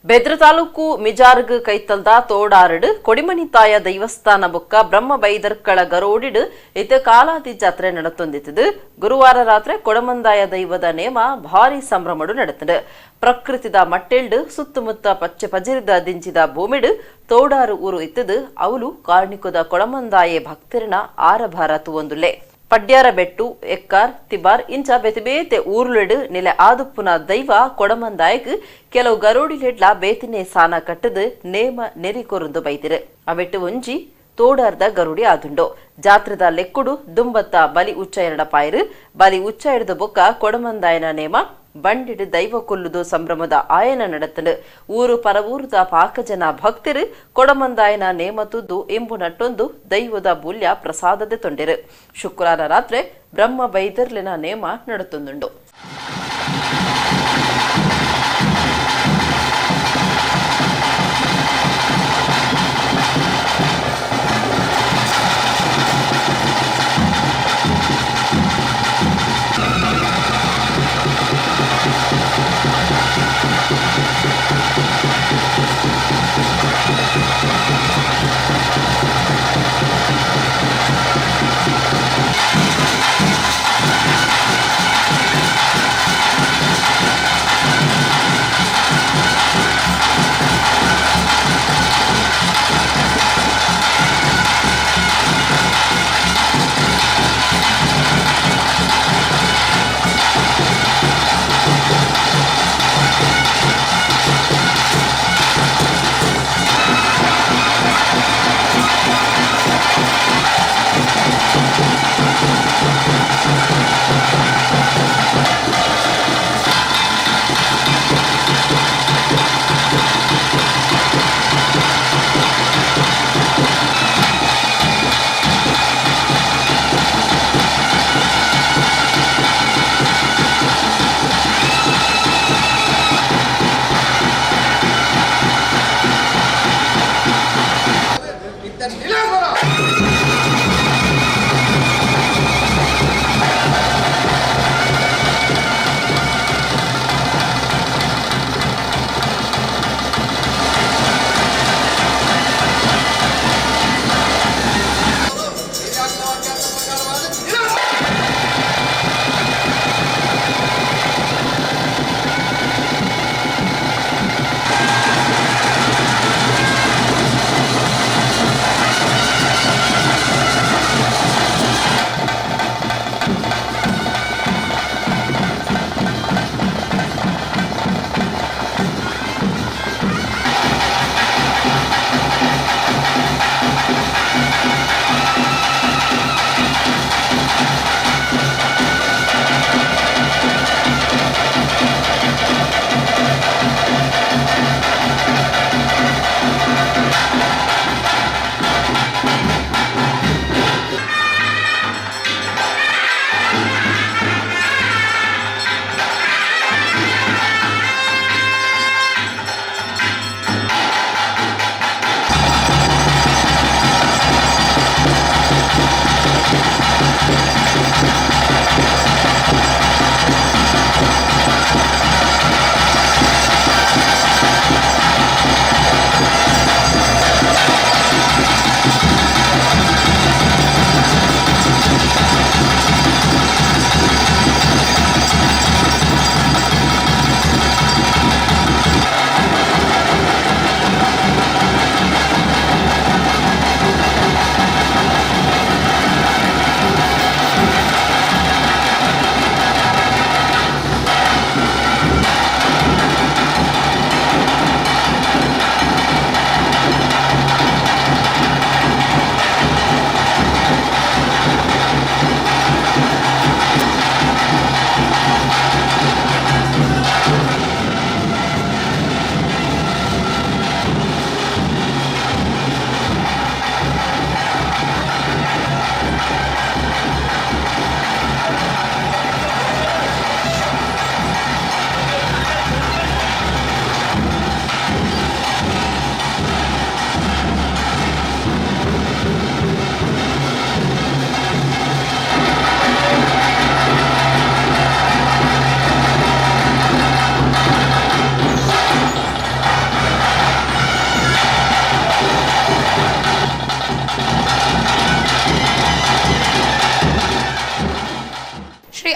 ಬೆದ್ರ ತಾಲೂಕು ಮಿಜಾರ್ಗ್ ಕೈತಲ್ದ ತೋಡಾರಡು ಕೊಡಿಮಣಿತಾಯ ದೈವಸ್ಥಾನ ಬೊಕ್ಕ ಬ್ರಹ್ಮ ಬೈದರ್ಕಳ ಗರೋಡಿಡು ಇತ ಕಾಲಾದಿ ಜಾತ್ರೆ ನಡೆತೊಂದಿತ್ತದು. ಗುರುವಾರ ರಾತ್ರಿ ಕೊಡಮಂದಾಯ ದೈವದ ನೇಮ ಭಾರಿ ಸಂಭ್ರಮಡು ನಡೆತದು. ಪ್ರಕೃತಿದ ಮಟ್ಟೆಲ್ಡು ಸುತ್ತಮುತ್ತ ಪಚ್ಚೆ ಪಜಿರಿದ ದಿಂಚಿದ ಭೂಮಿಡು ತೋಡಾರು ಊರು ಇತ್ತದು. ಅವಲು ಕಾರ್ಣಿಕದ ಕೊಡಮಂದಾಯೆ ಭಕ್ತರನ ಆರಭಾರ ತುವೊಂದುಲ್ಲೆ. ಪಡ್ಯಾರ ಬೆಟ್ಟು ಎಕ್ಕಾರ್ ತಿಬಾರ್ ಇಂಚ ಬೇತೆ ಬೇತೆ ಊರುಲೆಡು ನೆಲೆ ಆದುಪ್ಪುನ ದೈವ ಕೊಡಮಂದಾಯಕ್ ಕೆಲವು ಗರೋಡಿಲೆಡ್ಲ ಬೇತಿನೆ ಸಾನ ಕಟ್ಟದು ನೇಮ ನೆರಿ ಕೊರುಂದು ಬೈದಿರು. ಅವೆಟ್ಟು ಒಂಜಿ ತೋಡಾರ್ದ ಗರುಡಿ ಆದುಂಡು. ಜಾತ್ರೆದ ಲೆಕ್ಕುಡು ದುಂಬತ್ತ ಬಲಿ ಉಚ್ಚ ಎರಡ ಪಾಯರು. ಬಲಿ ಉಚ್ಚ ಹಿಡಿದ ಬೊಕ್ಕ ಕೊಡಮಂದಾಯನ ನೇಮ ಬಂಡಿಡು ದೈವ ಕೊಲ್ಲುದು ಸಂಭ್ರಮದ ಆಯನ ನಡತನು. ಊರು ಪರವೂರುದ ಪಾಕಜನ ಭಕ್ತರು ಕೊಡಮಂದಾಯನ ನೇಮ ತುದ್ದು ಇಂಬು ನಟ್ಟೊಂದು ದೈವದ ಬೂಲ್ಯ ಪ್ರಸಾದದ ತೊಂಡಿರು. ಶುಕ್ರವಾರ ರಾತ್ರಿ ಬ್ರಹ್ಮ ಬೈದರ್ಲಿನ ನೇಮ ನಡತೊಂದುಂಡು.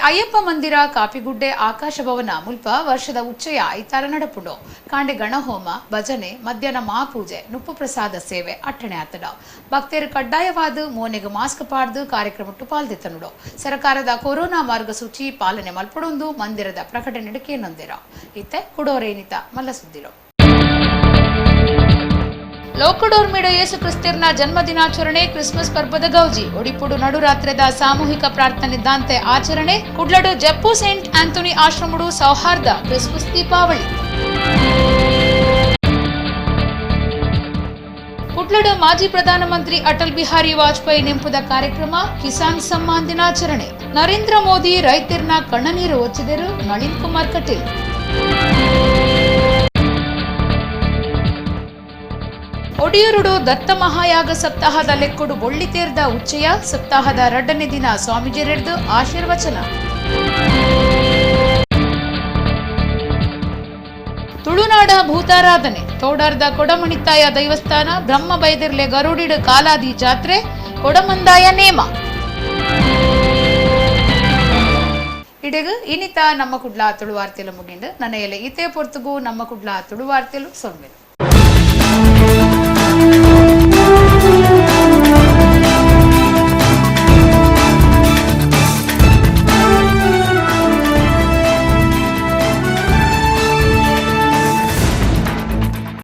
ಅಯ್ಯಪ್ಪ ಮಂದಿರ ಕಾಪಿಗುಡ್ಡೆ ಆಕಾಶ ಭವನ ಮುಲ್ಪ ವರ್ಷದ ಉಚ್ಚಯ ಐತಾರ ನಡಪುಂಡು. ಕಾಂಡೆ ಗಣಹೋಮ, ಭಜನೆ, ಮಧ್ಯಾಹ್ನ ಮಹಾಪೂಜೆ, ನುಪ್ಪು ಪ್ರಸಾದ ಸೇವೆ ಅಟ್ಟಣೆ ಆತಡ. ಭಕ್ತರು ಕಡ್ಡಾಯವಾದ ಮೋನೆಗೆ ಮಾಸ್ಕ್ ಪಾಡ್ದು ಕಾರ್ಯಕ್ರಮಟ್ಟು ಪಾಲ್ದೆತ್ತನುಡು. ಸರ್ಕಾರದ ಕೊರೋನಾ ಮಾರ್ಗಸೂಚಿ ಪಾಲನೆ ಮಲ್ಪಡೊಂದು ಮಂದಿರದ ಪ್ರಕಟಣೆ ಕೇನೊಂದಿರ. ಇತ್ತೆ ಕುಡೋರೇನಿತ ಮಲ್ಲಸುದ್ದಿರು. ಲೋಕಡೋರ್ಮಿಡ ಯೇಸು ಕ್ರಿಸ್ತರ್ನ ಜನ್ಮ ದಿನಾಚರಣೆ ಕ್ರಿಸ್ಮಸ್ ಪರ್ಬದ ಗೌಜಿ. ಒಡಿಪುಡು ನಡುರಾತ್ರಿದ ಸಾಮೂಹಿಕ ಪ್ರಾರ್ಥನೆ ದಾಂತೆ ಆಚರಣೆ. ಕುಡ್ಲಡು ಜಪ್ಪು ಸೇಂಟ್ ಆಂಥೋನಿ ಆಶ್ರಮಡು ಸೌಹಾರ್ದ ಕ್ರಿಸ್ಮಸ್ ದೀಪಾವಳಿ. ಕುಡ್ಲಡು ಮಾಜಿ ಪ್ರಧಾನಮಂತ್ರಿ ಅಟಲ್ ಬಿಹಾರಿ ವಾಜಪೇಯಿ ನೆಂಪುದ ಕಾರ್ಯಕ್ರಮ ಕಿಸಾನ್ ಸಮ್ಮಾನ್ ದಿನಾಚರಣೆ. ನರೇಂದ್ರ ಮೋದಿ ರೈತರ್ನ ಕಣ್ಣನೀರು ಒಚ್ಚಿದರು ನಳಿನ್ ಕುಮಾರ್ ಕಟೀಲ್. ಒಡಿಯೂರುಡು ದತ್ತ ಮಹಾಯಾಗ ಸಪ್ತಾಹದ ಲೆಕ್ಕುಡು ಬೊಳ್ಳಿತೇರ್ದ ಉಚ್ಚಯ. ಸಪ್ತಾಹದ ಎರಡನೇ ದಿನ ಸ್ವಾಮೀಜಿರೆಡ್ದು ಆಶೀರ್ವಚನ. ತುಳುನಾಡ ಭೂತಾರಾಧನೆ. ತೋಡಾರ್ದ ಕೊಡಮಣಿತ್ತಾಯ ದೈವಸ್ಥಾನ ಬ್ರಹ್ಮ ಬೈದಿರ್ಲೆ ಗರುಡಿಡು ಕಾಲಾದಿ ಜಾತ್ರೆ ಕೊಡಮಂದಾಯ ನೇಮ. ಇಡೆಗು ಇನಿತ ನಮ್ಮ ಕುಡ್ಲ ತುಳುವಾರ್ತೆಲು ಮುಗಿಂಡು. ನನ್ನ ಎಲೆ ಇತೇ ಪೊರ್ತುಗು ನಮ್ಮ ಕುಡ್ಲ ತುಳುವಾರ್ತೆಲು ಸೊಲ್ಮೆಲು.